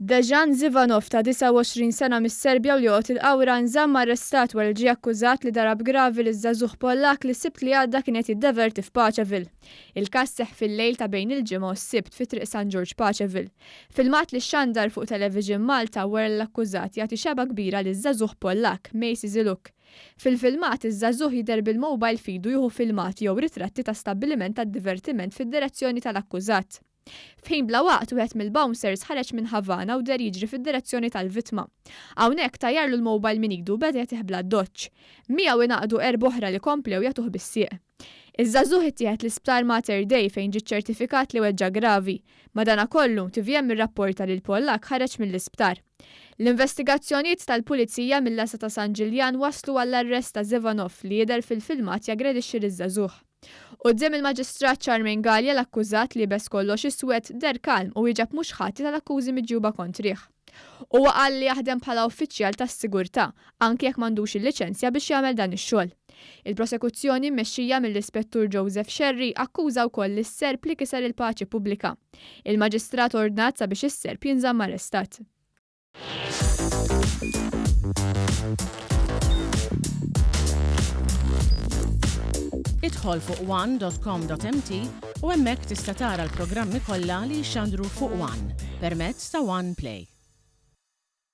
Dejan Zivanov ta' 29 sena mis-Serbja u li joqgħod il-Qawra nżamm arrestat wara li ġie akkużat li darab gravi liż-żagħżugħ Pollakk li s-Sibt li għadda kien qed jiddeverti f'Paceville. Il-każ seħħ fil-lejl ta' bejn il-Ġimgħa u s-Sibt fi Triq San Ġorġ Paceville. Filmat li xxandar fuq Television Malta wera lill-akkużat jagħti xebgħa kbira liż-żagħżugħ Pollakk, Macy Ziluk. Fil-filmat, iż-żagħżugħ jidher bil-mobile f'idu jieħu filmati jew ritratti ta' stabbiliment tad-divertiment fid-direzzjoni tal-akkużat. F'ħin bla waqt, wieħed mill-bouncers ħareġ minn Havana u deher jiġri fid-direzzjoni tal-vittma. Hawnhekk, tajjarlu l-mobile minn idu u beda jagħtih bl-addoċċ. Miegħu ingħaqdu erb'oħra li komplew jagħtuh bis-sieq. Iż-żagħżugħ ittieħed l-Isptar Mater Dei fejn ġie ċċertifikat li weġġa' gravi. Madanakollu, tvm irrapporta li l-Pollakk ħareġ mill-isptar. L-investigazzjonijiet tal-Pulizija mill-Għassa ta' San Ġiljan wasslu għall-arrest ta' Zevanov li jidher fil-filmat jaggredixxi liż-żagħżugħ. Quddiem il-Maġistrat Charmaine Galea l-akkużat, liebes kollox iswed, deher kalm u wieġeb mhux ħati tal-akkużi miġjuba kontrih. Huwa qal li jaħdem bħala uffiċjal tas-sigurtà, anki jekk m'għandux il-liċenzja biex jagħmel dan ix-xogħol. Il-prosekuzzjoni mmexxija mill-Ispettur Joseph Scerri akkuża wkoll lis-Serb li kiser il-paċi pubblika. Il-Maġistrat ordnat sabiex is-Serb jinżamm arrestat. Idħol fuq one.com.mt u hemmhekk tista' tara l-programmi kollha li jixxandru fuq One permezz ta' One Play.